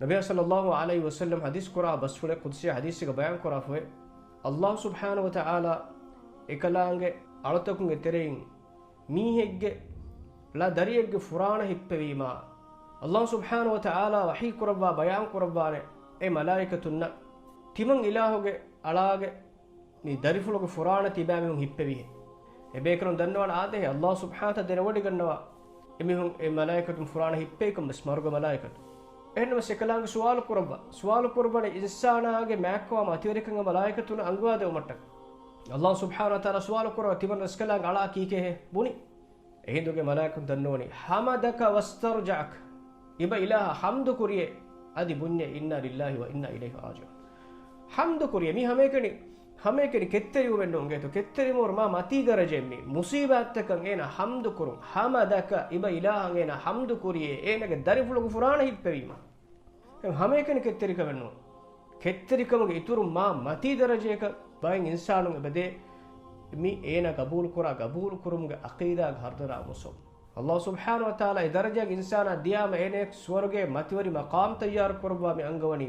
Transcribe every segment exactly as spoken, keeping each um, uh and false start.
ނަބިއްޔާ ޞައްލައްލާހު ޢަލައިހި ވަސައްލަމް ޙަދީޘް ކުރާ ބަސްފުޅެއް ޤުދުސީ ޙަދީޘެއްގަ ބަޔާން ކުރާފައި، ﷲ ސުބްޙާނަހޫ ވަތަޢާލާ އެކަލާނގެ އަޅުތަކުންގެ ތެރެއިން މީހެއްގެ ޅަ ދަރިއެއްގެ ފުރާނަ ހިއްޕެވީމާ، ﷲ ސުބްޙާނަހޫ ވަތަޢާލާ ވަޙީ ކުރައްވާ ބަޔާން ކުރައްވާނެ އެ މަލާއިކަތުންނަށް، ތިމަން އިލާހުގެ އަޅާގެ މި ދަރިފުޅުގެ ފުރާނަ ތިބާ މީހުން ހިއްޕެވިހެން. އެބޭކަލުން ދަންނަވާނެ އާދޭހެ، ﷲ ސުބްޙާނަހޫ ވަތަޢާލާ ދެނެވޮޑިގަންނަވާ އެމީހުން އެ މަލާއިކަތުން ފުރާނަ ހިއްޕެވިކަން ވެސް މަރުގެ މަލާއިކަތު. އެހެންނަމަވެސް އެކަލާނގެ ސުވާލު ކުރައްވާ، ސުވާލު ކުރައްވާނެ އިންސާނާގެ މާތްކޮށް މަތިވެރިކަން އެ މަލާއިކަތުންނަށް އަންގަވާދެވުމަށްޓަކައި. ﷲ ސުބްޙާނަހޫ ވަތަޢާލާ ސުވާލު ކުރައްވާ ތިމަން ރަސްކަލާނގެ އަޅާ ކީކޭހޭ ބުނި؟ އެހިނދުގެ މަލާއިކަތުން ދަންނަވަނީ، حمدك واسترجعك، އިބަ އިލާހާ ޙަމްދު ކުރިޔޭ، އަދި ބުންޏޭ، إنا لله وإنا إليه راجعون. ޙަމްދު ކުރިޔޭ، މީ ހަމައެކަނި، ހަމައެކަނި ކެތްތެރިވުމެއް ނޫން ގޭތޯ، ކެތްތެރިވުމަށް މާ މަތީ ދަރަޖައެއް މީ. މުޞީބާތްތަކަށް އޭނާ ޙަމްދު ކުރުން، حمدك، އިބަ އިލާހަށް އޭނާ ޙަމްދު ކުރިޔޭ، އޭނާގެ ދަރިފުޅުގެ ފުރާނަ ހިއްޕެވީމަ. ހަމައެކަނި ކެތްތެރިކަމެއް ނޫން. ކެތްތެރިކަމުގެ އިތުރުން މާ މަތީ ދަރަޖަޔަކަށް ބައެއް އިންސާނުން އެބަދޭ، މި އޭނާ ގަބޫލުކުރާ، ގަބޫލުކުރުމުގެ ޢަޤީދާގެ ހަރުދަރާ މުސޯ. ﷲ ސުބްޙާނަހޫ ވަތަޢާލާ އެ ދަރަޖައިގެ އިންސާނާ ދިޔާމަ އޭނަޔަށް ސުވަރުގޭ މަތިވެރި މަޤާމް ތައްޔާރު ކުރައްވާ މި އަންގަވަނީ.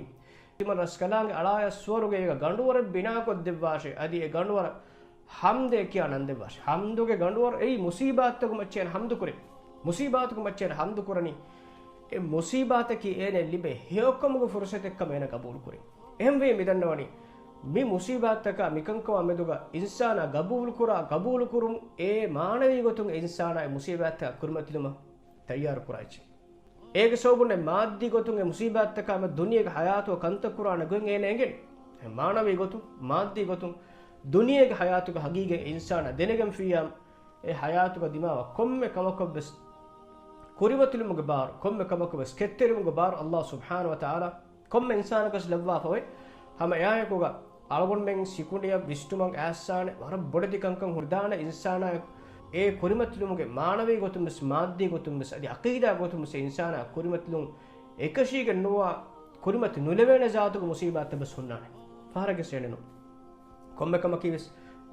ތިމަން ރަސްކަލާނގެ އަޅާޔަށް ސުވަރުގޭގަ ގަނޑުވަރެއް ބިނާ ކޮށްދެއްވާށޭ. އަދި އެ ގަނޑުވަރަށް ޙަމްދޭ ކިޔާ ނަންދެއްވާށޭ. ޙަމްދުގެ ގަނޑުވަރު އެއީ މުޞީބާތްތަކުން މައްޗަށް އޭނަ ޙަމްދު ކުރޭ. މުޞީބާތަކުން މައްޗަށް އޭނަ ޙަމްދު ކުރަނީ. އެ މުޞީބާތަކީ އޭނަ ލިބޭ ހެޔޮކަމުގެ ފުރުޞަތެއްކަމަށް އޭނަ ގަބޫލު ކުރޭ. އެހެންވެ މި ދަންނަވަނީ، މި މުޞީބާތްތަކާ މިކަންކަމާ މެދުގަ އިންސާނާ ގަބޫލުކުރާ، ގަބޫލުކުރުން އެ މާނަވީ ގޮތުން އެ އިންސާނާ އެ މުޞީބާތްތައް ކުރިމަތިލުމަށް ތައްޔާރު ކުރާ އެއްޗެއް. އޭގެ ސަބަބުން އެ މާއްދީ ގޮތުން އެ މުޞީބާތްތަކާ މެދު ދުނިޔޭގެ ޙަޔާތުގަ ކަންތައް ކުރާނެ ގޮތް އޭނަ އެނގެން. އެ މާނަވީ ގޮތުން، މާއްދީ ގޮތުން ދުނިޔޭގެ ޙަޔާތުގެ ޙަޤީޤީ އިންސާނާ ދެނެގެންފިއްޔާ، އެ ޙަޔާތުގަ ދިމާވާ ކޮންމެ ކަމަކަށްވެސް ކުރިމަތިލުމުގެ ބާރު، ކޮންމެ ކަމަކަށްވެސް ކެތްތެރިވުމުގެ ބާރު ﷲ ސުބްޙާނަހޫ ވަތަޢާލާ ކޮންމެ އިންސާނަކަށް ލައްވާފައޮތް. ހަމަ އެއާއެކުގަ އަޅުގަނޑުމެން ސިކުނޑިއަށް ވިސްނުމަށް އައިސްސާނެ ވަރަށް ބޮޑެތި ކަންކަން ހުރިދާނެ އިންސާނާއެކު އެ ކުރިމަތިލުމުގެ މާނަވީ ގޮތުންވެސް، މާއްދީ ގޮތުންވެސް، އަދި ޢަޤީދާ ގޮތުންވެސް އެ އިންސާނާ ކުރިމަތިލުން އެކަށީގެން ނުވާ، ކުރިމަތި ނުލެވޭނެ ޒާތުގެ މުޞީބާތްތައްވެސް ހުންނާނެ. ފަހަރަކަށް އެނެނު. ކޮންމެ ކަމަކީވެސް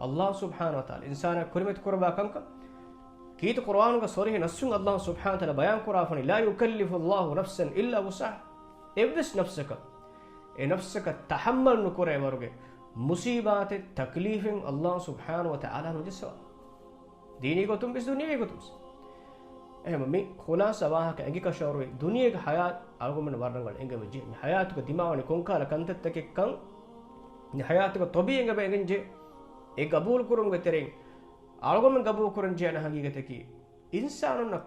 ﷲ ސުބްޙާނަހޫ ވަތަޢާލާ އިންސާނާ ކުރިމަތި ކުރައްވާ ކަންކަން. ކީރިތި ޤުރުއާނުގަ ޞަރީޙު ނައްޞުން ﷲ ސުބްޙާނަހޫ ވަތަޢާލާ ބަޔާން ކުރާފަނީ، لا يكلف الله نفسا إلا وسعها. އެއްވެސް ނަފްސަކަށް، އެ ނަފްސަކަށް ތަޙައްމަލް ނުކުރޭ ވަރުގެ މުޞީބާތެއް، ތަކްލީފެއް ﷲ ސުބްޙާނަހޫ ވަތަޢާލާ ނުޖައްސަވާ. ދީނީ ގޮތުން ވެސް، ދުނިޔެވީ ގޮތުން ވެސް. އެހެންވެ، މި ޚުލާޞާ ވާހަކަ އެނގި ކަށަވަރުވެ، ދުނިޔޭގެ ޙަޔާތް އަޅުގަނޑުމެން ވަރަށް ރަނގަޅަށް އެނގެވެއްޖެ. މި ޙަޔާތުގަ ދިމާވަނީ ކޮންކަހަލަ ކަންތައްތަކެއްކަން، މި ޙަޔާތުގަ ޠަބީޢީން އެބަ އެނގެންޖެ. އެ ގަބޫލުކުރުމުގެ ތެރެއިން އަޅުގަނޑުމެން ގަބޫލުކުރަން ޖެހޭނެ ޙަޤީޤަތަކީ، އިންސާނުންނަށް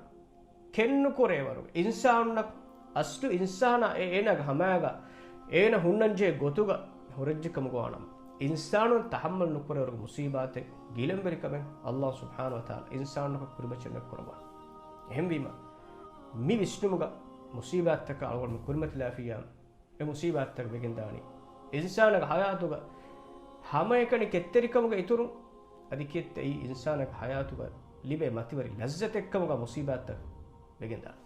ކެތްނުކުރޭވަރު، އިންސާނުންނަށް އަސްލު އިންސާނާ އެ އޭނާގެ ހަމައިގަ އޭނަ ހުންނަންޖެހޭ ގޮތުގަ ހުރެއްޖެ ކަމުގަ ވާނަމަ، އިންސާނުން ތަޙައްމަލް ނުކުރޭވަރުގެ މުޞީބާތެއް ގިލަންވެރިކަމެއް ﷲ ސުބްޙާނަހޫ ވަތަޢާލާ އިންސާނުންނަކަށް ކުރިމައްޗަށް ނެތްކުރައްވާނެ. އެހެންވީމަ، މި ވިސްނުމުގަ މުޞީބާތްތަކާ އަޅުގަނޑު ކުރިމަތިލާފިއްޔާ، އެ މުޞީބާތްތަކަށް ވެގެންދާނީ އިންސާނާގެ ޙަޔާތުގަ ހަމައެކަނި ކެތްތެރިކަމުގެ އިތުރުން، އަދި ކިއެއްތަ އެއީ އިންސާނާގެ ޙަޔާތުގަ ލިބޭ މަތިވެރި ލައްޒަތެއްކަމުގަ މުޞީބާތްތައް ވެގެންދާނެ.